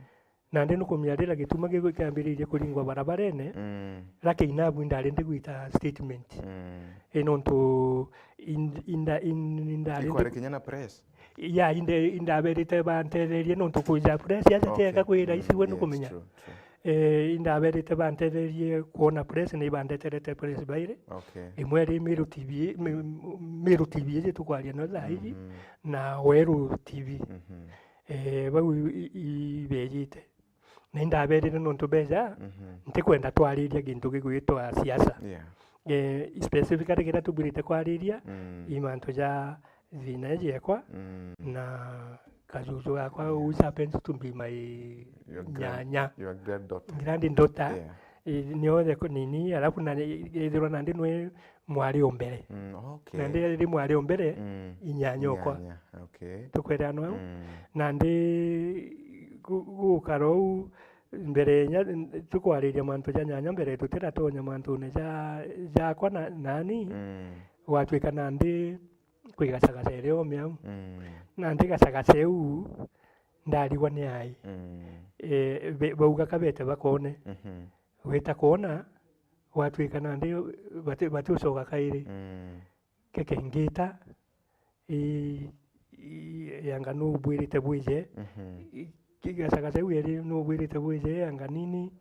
Nandi nukumenya riria gituma gi-, kiambiririe kuringwa barabarene, mm, rake inabu indari ndi gwita statement. Mm. I nontu ind-, inda-, in-, indari ndi Ikwari kinya na press? Ya, inde-, indaberite bantetherie nontu kuja press yaja, okay, teka kwira, mm, isi we, yes, nukumenya. True, true. Eh, indaberite bantetherie kwona press, na ibandeterete press bairi. Okay. Imwe iri Meru T V, Me-, Meru T V iji tukwaria no thaa iji, mhm, na Weru T V. Mhm. Eh, bau i-, i-, ibejite. Na indaberire nontu beja, mhm, ntikwenda twariria gintu gigwitwa siasa. Yeah. Eh, specifically kiria tubwirite kwariria, mm, i mantu ja thina iji ekwa, mm, na kajuju gakwa, yeah, who happens to be my, your grand-, nyanya, your granddaughter. Granddaughter. Yeah. I-, niothe ku-, nini, alafu na ni-, ithirwa nandi nwe mwari o mbere. Mm, okay. Nandi ri mwari o mbere, mm, inyanya okwa. Inyanya, okay. Tukwerana au? Mm. Nandi gu-, gukara uu mbere nya, tukwariria mantu ja nyanya mbere, tutiratonya mantune ja, jakwa na, nani, mm, gwatwika nandi kwi gacagaca iri o miau. Mm. Nandi gacagaca iu ndarigwa ni ai. Mm. Eh, be-, bauga kabete bakone. Mhm. Gwita kwona, gwatwika nandi bati-, batiucoka kairi. Mm. Keke ngita, i-, i-, yanga nubwirite bwije. Mhm. I-, ki-, gacagaca iu eri nubwirite bwije, yanga nini,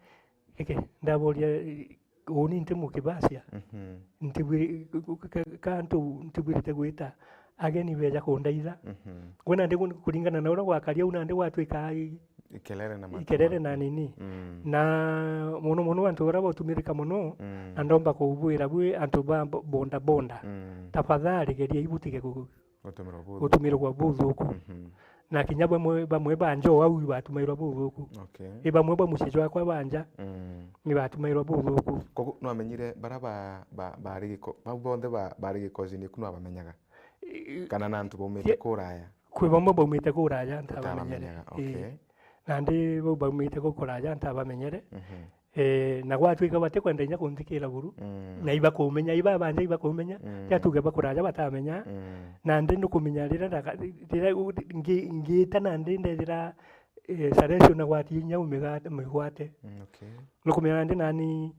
keke ndaboria, i-, uni nti mukibacia. Mhm. Ntibwi-, ka, ka, ka ntu ntibwirite gwita ageni beja kundaitha. Mhm. Gwe nandi gu-, kuringana na uria gwakari au nandi gwatwika i-, ikelele na ikelele na matuma, nini. Mm. Na muno muno antu baria bautumirika muno, mm, na ndomba kubwira bwi antu ba bo-, bonda bonda. Mm. Tafadhali geriai butige gu-, gutumirwa buthuku. Gutumirwa buthuku. Mhm. Na kinya bamwe, bamwe ba nja o au ibatumairwa buthuku. Okay. I bamwe ba mucii jwakwa ba nja, mm, ibatumairwa buthuku. Koguo nwamenyire baria ba, ba, bari giko-, bau bonthe ba, bari gikozini ku nwabamenyaga? I-, kana na antu baumite kuraya? Kwi bamwe baumite kuraya ntabamenyere. Utabamenyaga, okay. Ii. Nandi bau baumite ku kuraya ntabamenyere. Mhm. Eh, na gwatwika batikwenda inya kunthikira buru, mm, na ibakumenya, iba banja ibakumenya, mm, tia tuge bakuraja batamenya. Mm. Nandi nukumenya riria ndaka-, riria u-, ngi-, ngita nandi ndethira, eh, Salesio na gwati inya umigate, umigwate. Mm, okay. Nukumenya nandi nani,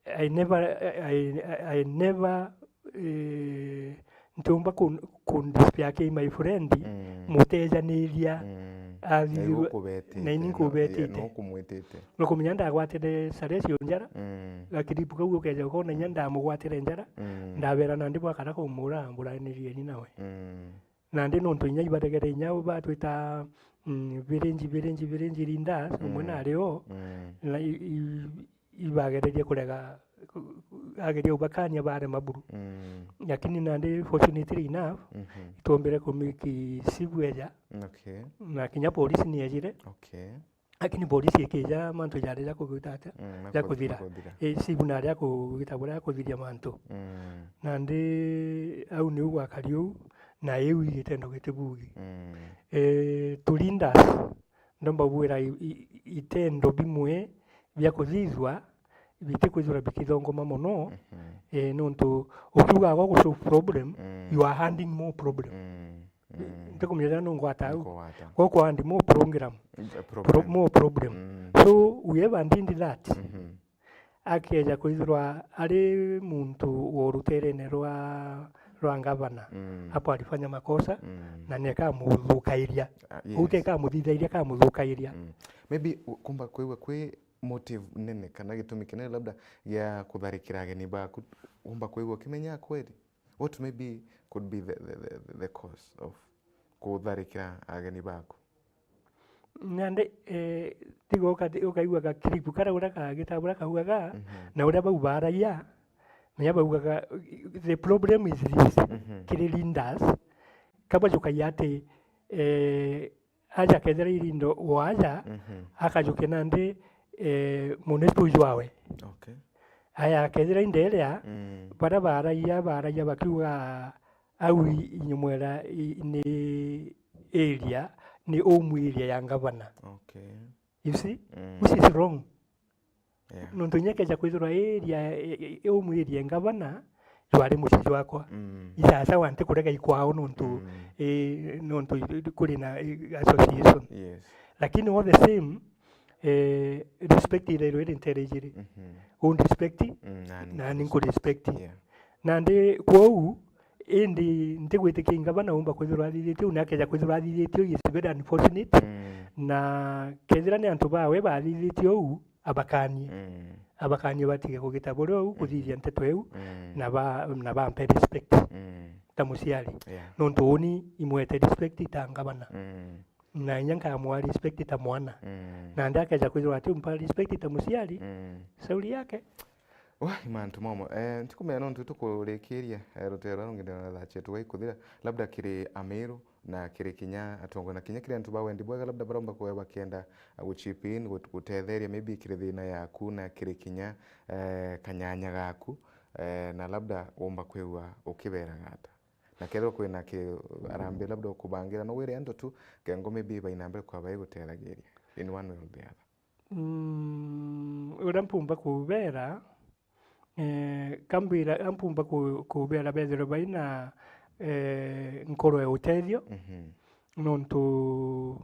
I never, I, I, I never, eh, ntiumba kun-, kun despair ki my friend, mm, mutejaniria, mm, athithirwe, na ini nkubetite, na ini nkubetite. Nukumenya ndagwatire Salesio njara, mm, gakiripu kau ukeja ukona inya ndamugwatire njara, mm, ndabera nandi bwakara kumura, mburanirieni nawe. Mm. Nandi nontu inya ibaregere inya batwita, mm, virinji, virinji, virinji rindas, umwe, mm, nari o, mm, na i-, i-, ibagererie kurega, ageria ubakania barema buru. Mm. Lakini nandi fortunately enough, mhm, itwombire kumiki sibu eja. Okay. Na kinya polisi ni ejire. Okay. Lakini polisi ikija, mantu jari ja kugwita atia? Mm, ja kuthira. Kuthira. Eh, sibu nari ja kugwita buria ja kuthiria mantu. Mm. Nandi au niu gwakari uu, na iu i gitendo gitibugi. Mm. Eh, to leaders, ndomba bwira i-, i-, itendo bimwe bia kuthithua bitikwithirwa bikithongoma mono, mhm, eh, nontu ukiuga gwa gu solve problem, mm, you are handing more problem. Mm. Mm. Ntikumenya nungwata au. Nungwata. Gwa ku hand more program. Mm, pro-, problem. More problem. Mm. So, whoever did that, mhm, akeja kwithirwa ari muntu wa ruterene rwa, rwa ngavana, mm, hapo alifanya makosa, mm, na niakamuthukairia. Ah, yes. Utekamuthithairia, akamuthukairia. Mm. Maybe u-, kumba kwigua kwi motive nene kana gitumi kinene labda gia kutharikira ageni baku, umba kwigua ukimenya kweli? What maybe could be the, the, the, the cause of kutharikira ageni baku? Nandi, eh, tiga ukati-, ukaigua ga clip karia uria kagita buria kaugaga, mhm, na uria bau baragia, menya baugaga, the problem is this, mhm, kiri leaders, kabajukagia ati, eh, aja akethira irindo waja, mhm, akajukia nandi, eh, munisipal jwawe. Okay. Aya, akethira inderia, mm, baria baragia, baragia bakiuga au i-, inyumwera i-, ni area, ni home area ya ngavana. Okay. You see? Mm. Which is wrong. Yeah. Nontu inya keja kwithirwa area, e, e, e, home area ngavana, jwari mucii jwakwa. Mm. Isasawa ntikurega ikwao nontu, Mm. e, nontu i-, i-, kuri na, e, association. Yes. Lakini all the same, e, respect irairwe iri ntere ijiri. Mhm. Unrespect, Mm, nani na nkurespect. ninkurespect. Yeah. Nandi kwou, indi ntigwitikia ingavana umba kwithirwa athithitie uu, na akeja kwithirwa athithitie uu, is very unfortunate. Mm. Na kethira ni antu bawe bathithitie uu, abakanie. Mm. Abakanie batige kugita buria uu, Mm. kuthithia nteto iu, Mm. na ba-, na bampe respect Mm. ta muciari. Yeah. Nontu uni imwete respect ta ngavana. Mm. Na inya nkamwa respect ta mwana. Mm. Nandi akeja kwithirwa ati umpa respect ta muciari, Mm. shauri yake. Wah, ni mantu momo. Eh, ntikumenya nontu tukurikiria, eh, rutere ruria rungi ndina thaa cietu gwa ikuthira, labda kiri Amiru na kiri kinya atongoria na kinya kiri antu ba wendi bwega, labda baromba kuwe bakienda, ah, gu chip in, gut-, gutetheria maybe kiri thina yaku na kiri kinya, eh, kanyanya gaku, eh, na labda umba kwigua ukiberaga ata. Na kethirwa kwina ki arambe labda ukubangira, no wire antu tu, kengo maybe baina mbere kwa baigutetheria in one way or the other. Mm, uria mpumba kubera, eh, kambira, mpumba ku-, kubera bethirwe baina, eh, nkoro ya utethio, Mhm. nontu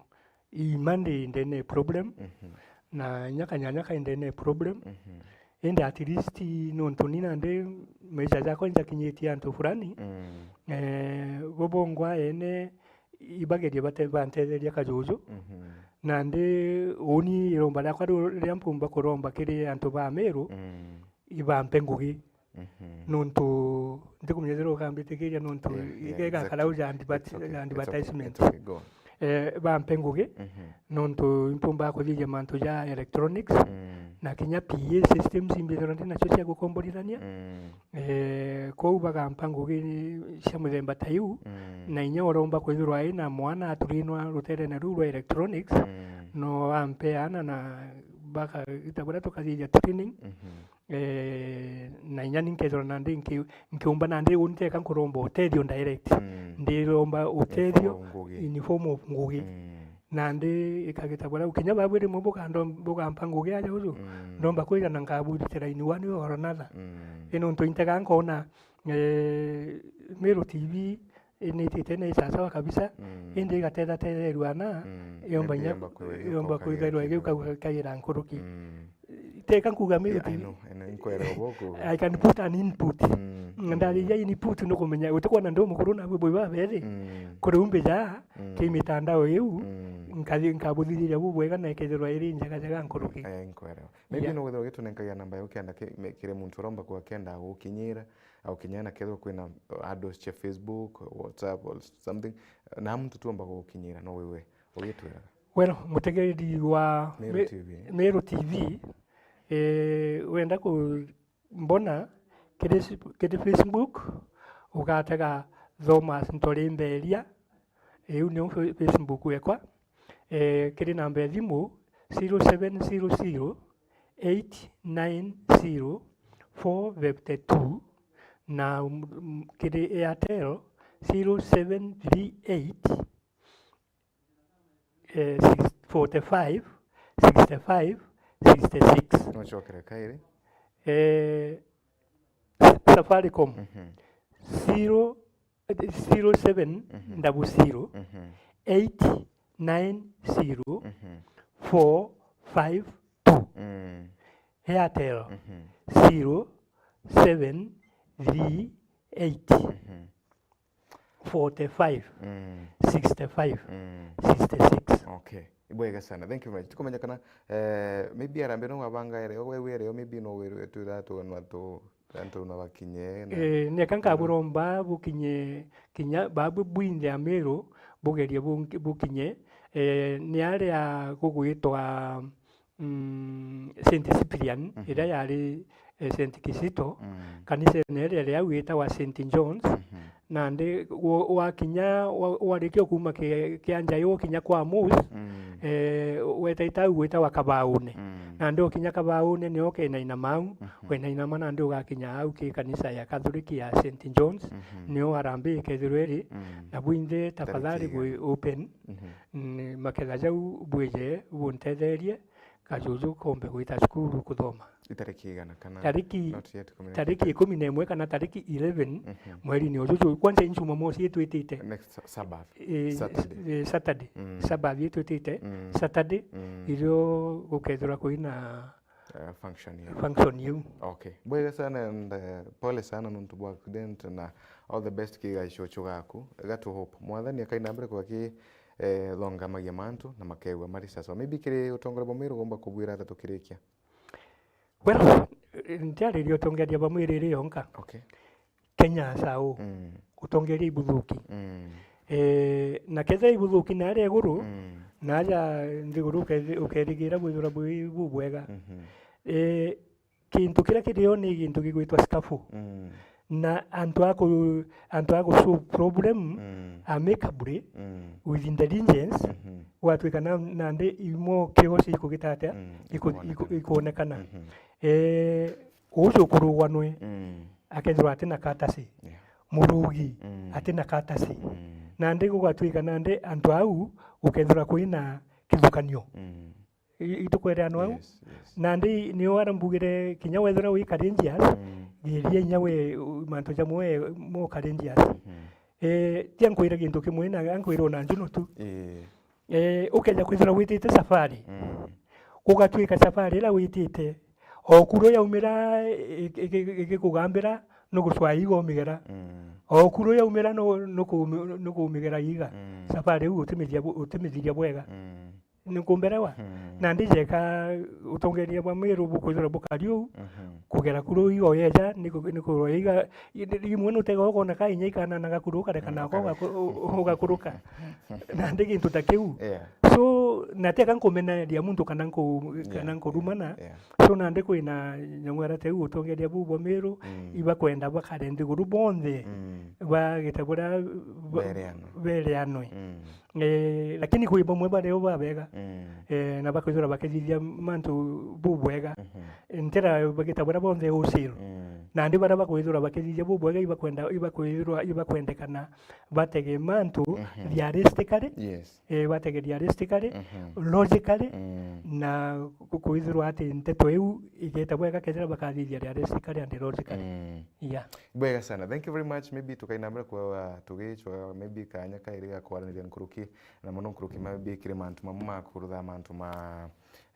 iima ndi ndene problem, Mhm. na inya kanyanya kai ndene problem. Mhm. Indi at least nontu ni nandi maisha jakwa njakinyitie antu fulani, Mm. eh, bo bongwa ene ibagerie bate-, bantetheria kajuju. Mhm. Nandi uni iromba riakwa riu riria mpumba kuromba kiri antu ba Meru, Mm. ibampe ngugi. Mhm. Nontu ntikumenya ethirwa ukambitikiria nontu Yeah, yeah, igega exactly. karauja advert-, It's okay, it's okay, advertisement. It's okay, go on. Eh, bampe ngugi, Mhm. nontu impumba kuthithia mantu ja electronics, Mm. na kinya P A systems imbithirwa ndi nacio cia gukomborithania. Mm. Eh, kwou bagampa ngugi cia muthemba ta iu, Mm. na inya uromba kwithirwa aina mwana aturinwa ruterene ruu rwa electronics, Mm. no ampe ana na bakagita buria tukathithia training. Mhm. Eh, na inya ni nkethirwa nandi nki-, nkiumba nandi uni teka nkuromba utethio direct. Mm. Ndiromba utethio In form of ngugi. in form of ngugi. Mm. Nandi ikagita buria kinya babu rimwe bugando-, bugampa ngugi aja uju. Mm. Ndomba kwigana nkaburitira in one way or another. Mm. Ino ntu intega nkona, eh, Meru T V initite na isasawa kabisa, Mm. indi igatethetererua na Mm. yomba Maybe inya, yomba kwe-, yomba yomba kwithirwa kwe-, igiu kau kagira nkuruki. Mm. Teka nkuga Meru Yeah, I T V. know, I know, nkwera uguo kuga. I can put an input. Mm, mm. Ndarija input nukumenya, utikwona ndi umukuru na bwi baberi. Mm. Kuri umbi ja, Mm. ki mitandao iu, Mm. nkathi-, nkabuthithiria bubwega na ikethirwa iri njega njega nkuruki. Eh, nkwera. Maybe Yeah. no withirwa gitunenkagia namba ya ukienda ki-, me-, kiri muntu uromba kwa kenda gukinyira, au kinya na kethirwa kwina handles cia Facebook, WhatsApp or something, na muntu tu omba gukinyira, no wiwe ugitwiraga. Well, mutegereri wa Meru Me-, T V. Meru T V, eh, wenda kumbona kiri s-, kiri Facebook, ugatega Thomas Ntori Mberia, iu niyo fe-, Facebook yekwa. Eh, kiri namba ya thimu, zero seven zero zero, eight nine zero, four fifty two, na, mm, kiri Airtel, zero seven three eight, eh, six, forty five, sixty five, sixty six. Nocokere kairi. Eh, Safaricom, Mhm. zero, zero seven double zero, Mhm. eight nine zero, Mhm. four five two. Mm. Airtel, Mhm. zero seven three eight, Mhm. forty five, Mm. sixty five, Mm. sixty six. Okay. Ibwega sana. Thank you very much. Tukumenya kana, eh, maybe arambe no wabanga ere, wewe ere, maybe no wewe tu that one watu Antu na bakinye na Eh, neka nkaburomba bukinye kinya babu bwinthe Amiru, bugerie bunki-, bukinye, eh, ni aria gugwitwa, mm, Saint Cyprian, Mhm. iria yari, eh, Saint Kizito, Mm. kanisa ene iria iri au itagwa Saint John's, Mhm. nandi wo-, wakinya, wa-, warikia kuma ki-, kianja ukinya kwa Moose, Mm. eh, wetaita au gwitagwa Kabaune. Mm. Nandi ukinya Kabaune nio ukenainama au, Mhm. wenainama nandi ugakinya au ki kanisa ya Catholic ya Saint John's, Mhm. nio harambee ikethirwa iri, Mm. na bwinthe tafadhali Tariki bwi igana. open, Mhm. ni maketha jau bwije buntetherie, kajuju kombe gwita cukuru kuthoma. Itariki igana kana? Tariki, not yet communicated. Tariki ikumi na imwe kana tariki eleven, mhm, mweri-ini uju ju-, kwanza ni Jumamosi itwitite. Next Sa-, Sabbath. Eh, Saturday. Eh, Saturday. Mm. Sabbath itwitite. Mm. Saturday, mm, irio gukethirwa kwina, eh, function iu. Function iu. Okay. Bwega sana and, eh, pole sana nontu bwa accident na all the best ki gacucu gaku. Gatu hope. Mwathani akaina mbere kwa ki, eh, thongamagia mantu na makegua mari sawa. Maybe kiri utongoria bwa Meru ugomba kubwira ata tukirikia? Well, eh, ntiaririe utongeria bwa Meru iri yonka. Okay. Kenya as a whole. Mm. Utongeria ibuthuki. Mm. Eh, na kethira ibuthuki na aria iguru, mm, na aja nthiguru uke-, ukerigira bwithirwa bwi bubwega. Mhm. Eh, kintu kiria kirio ni gintu gigwitwa scaffold. Mm. Na antu a ku-, antu a gu solve problem, mm, amicably, mm, with intelligence, mhm, gwatwika na, nandi imo chaos ikugita atia, mm, iku-, iku-, ikwonekana. Ikwonekana. Mhm. Eh, uju ukuruganwe, mm, akethirwa atina katasi. Yeah. Murugi, mm, atina katasi. Mm. Nandi gugatwika nandi antu au ukethirwa kwina kithukanio. Mm. I-, itukwereanwa au? Yes, yes. Nandi nio ara mbugire kinya wethira wi courageous, mm, geria inya we, u-, mantu jamwe we mo courageous. Mhm. Eh, tia nkwira gintu kimwe na nkwira ona njuno tu. Eh. Eh, ukeja kwithira witite safari. Mm. Gugatwika safari ira witite, o kuru yaumira i-, i-, i-, igikugambira nugucwaa iga umigera. Mm. O kuru yaumira nu-, nuku-, nukumigera iga. Mm. Safari iu utimithia bu-, utimithiria bwega. Mm. Nikumberewa? Mm. Na ndijeka utongeria bwa Meru bukwithirwa bukari uu, mhm, kugera kuru iga uyeja, niku-, nikurwa iga, i-, i-, imwe nutega ukona ka inya ikananaga kuru ukareka, mm, nako ugaku-, u-, ugakuruka. Nandi gintu ta kiu. Yeah. So, na teka nkumeneria muntu kana nku-, kana, yeah, nkurumana. Yeah, yeah. So, nandi kwina nyong'era ta iu utongeria buu bwa Meru, mm, ibakwenda bakare nthiguru bonthe, mm, bagite buria ba-, bereanwe. Bereanwe. Mm. Eh, lakini kwi bamwe bario babega, mm, eh, na bakwithirwa bakithithia mantu bubwega. Mhm. Ntira bagita baria bonthe wholesale. Mm. Nandi baria bakwithirwa bakithithia bubwega, ibakwenda, ibakwithirwa, ibakwendekana batege mantu, mhm, realistically, yes, eh, batege realistically, mhm, logically, mm, na ku-, kwithirwa ati nteto iu igeta bwega kethira bakathithia realistically and logically. Mm. Yeah. Bwega sana. Thank you very much. Maybe tukaina mbere kwa tugicwa maybe kanya kairi ga kwaraniria nkuruki, na mono nkuruki maybe kiri mantu mamwe ma kurutha mantu ma,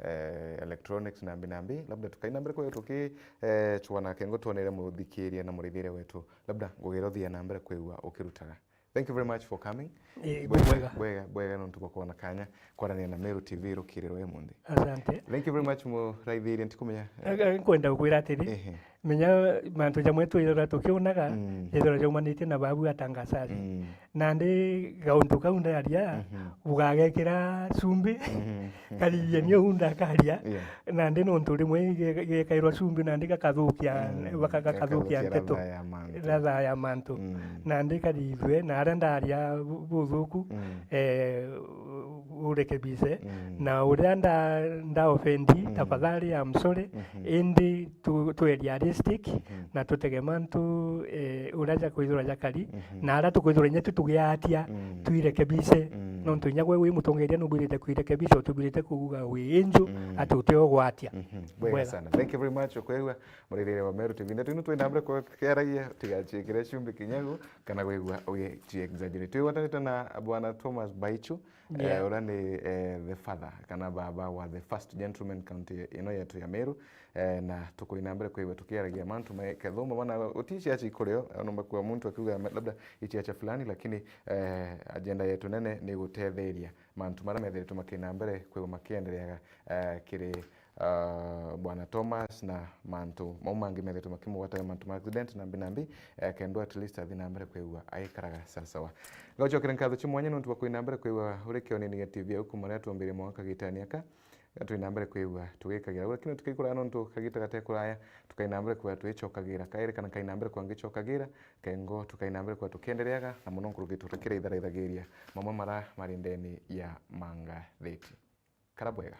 eh, electronics na mbi na mbi. Labda tukaina mbere kwa tuki, eh, chwa na kengo tuonere muthikiria na murithiria wetu. Labda ngugero thia na mbere kwigua ukirutaga. Thank you very much for coming. Eh, bwega, bwega, bwega nontu bwa kuona kanya kwarania na Meru T V rukiriro umunthi. Asante. Thank you very much, muraithiria, ntikumenya. Eh, eh, nkwenda gukwira atiri, ehe, menya mantu jamwe twithirwa tukiunaga, mm, jethirwa jaumanitie na babu atangasaji. Mm. Nandi gauntu kau ndaria, mhm, bugagekira cumbi, mhm, karithie ni uu ndakaria. Yeah. Nandi nontu rimwe ge-, gekairwa cumbi nandi gakathukia, mm, baka-, gakathukia gakathukia nteto, ladha ya mantu. Ladha ya mantu. Mm. Nandi karithue, na aria ndaria bu-, buthuku, mm, eh, u-, urekebise. Mm. Na uria nda-, nda offend, mm, tafadhali, I'm sorry. Mhm. Indi tu-, twe realistic, mhm, na tutege mantu, eh, uria jakwithirwa jakari, mhm, na aria tukwithirwa inya tu tugiatia, mm, twirekebise. Mm. Nontu inya gwe wi mutongeria nubwirite kwirekebisa, utubwirite kuuga wi inju, mm, ati uti ugwatia. Mhm. Bwega. Bwega sana. Thank you very much, ukwigua. Murithiria wa Meru T V. Ndeto ino twina mbere kwa kiaragia, tigachikire cumbi kinyagu, kana gwigua ugi-, ti exaggerate. Twigwatanite na Bwana Thomas Baichu, yeah, eh, uria ni, eh, the father, kana baba wa the first gentleman county ino yetu ya Meru, eh, na tukuina mbere kwigua tukiaragia mantu ma kethuma bana utici aci kurio, nomba kwa muntu akiuga ma-, labda ici acha fulani, lakini, eh, agenda yetu nene ni gutetheria mantu maria methiritwe makina mbere kwigua makiendereaga, eh, kiri ah, Bwana Thomas na mantu mau mangi methetwe makimugwataga mantu ma accident na mbi na mbi, eh, kendo at least athi na mbere kwigua aikaraga sawasawa. Ngauchokera nkatho cia mwanya nontu bwa kwina mbere kwigua uri kionini gia T V au kuma riria twambirie mwanka gitani aka, twina mbere kwigua tugikagira. Lakini tukikura nontu kagita gate kuraya, tukaina mbere kwigua twichokagira. Kairi kana kaina mbere kwa ngichokagira, kengo tukaina mbere kwigua tukiendereaga, na muno nkuruki tutikiraitharithagiria mamwe mara mari ndeni ya mangatheti. Kara bwega.